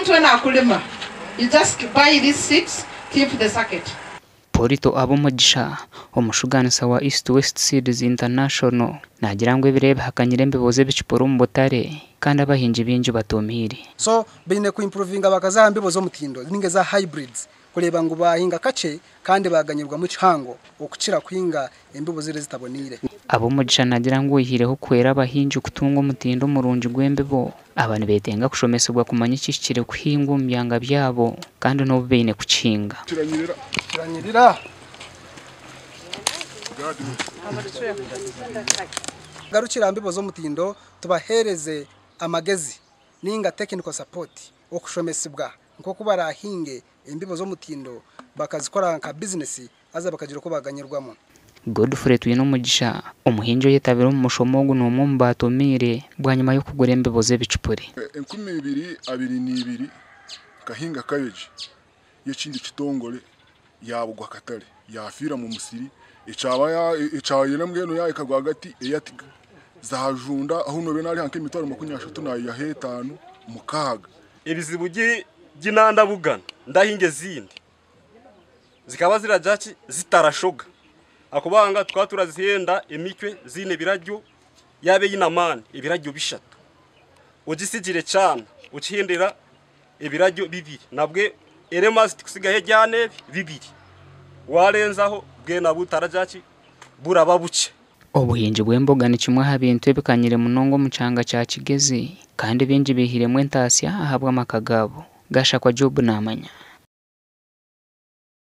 Omuntu weena akulima, you just buy these seeds, keep the sachet. Polito Abomugisha, omushugaanisa wa East West Seeds International naagira ngu ebiro ebi hakanyire embibo z'ebicupuri omu butare kandi abahingi baingi batumiire. So baine ku improvinga bakaza aha mbibo z'omutindo ninga eza hybrids kureeba ngu baahinga kakye kandi baaganyirwamu kihango okukira kuhinga embibo ziri ezitaboneire. Abomugisha naagira ngu oihireho okuhwera abahingi kutunga omutindo murungi gw'embibo, aba nibeetenga kushomesibwa kumanya ekihikire kuhingwa omu byanga byabo kandi n'obu baine kukihinga. Kiranyirira. Garukira aha mbibo z'omutindo tubaheereze amagezi ninga technical support, okushomesibwa nk'oku baraahinge embibo z'omutindo bakazikora nka bizinesi haza bakagira oku baganyirwamu. Godfrey Twinomugisha, omuhingi oyetabire omu mushomo ogu n'omwe omu baatumiire bwanyima y'okugura embibo z'ebicupuri. 2022 nkahinga cabbage y'ekindi kitongore yaabugwa akatare yaafiira mu musiri ekyaba ekyayera mbwenu yaahika rwagati eyatika zaajunda ahu noobe naariha nk'emitwaro 30 naayihaho etaano mukaaga. Ebizibu ginandabugana ndahinga ezindi zikaba ziragira ki zitarashoga akubanga tukaba turazihenda emicwe ziine ebiragyo yaaba eine amaani ebiragyo bishatu ogisigire kyana okihendera ebiragyo bibiri nabwe eremazi tikusigaho ebyana ebi bibiri warenzaho bwena butaragira ki buraba bukye. Obuhingi bw'emboga ni kimwe aha bintu ebikanyire munonga omu kyanga kya Kigezi kandi baingi baihiremu entaasya ahabw'amaka gaabo. Gashakwa Job naamanya.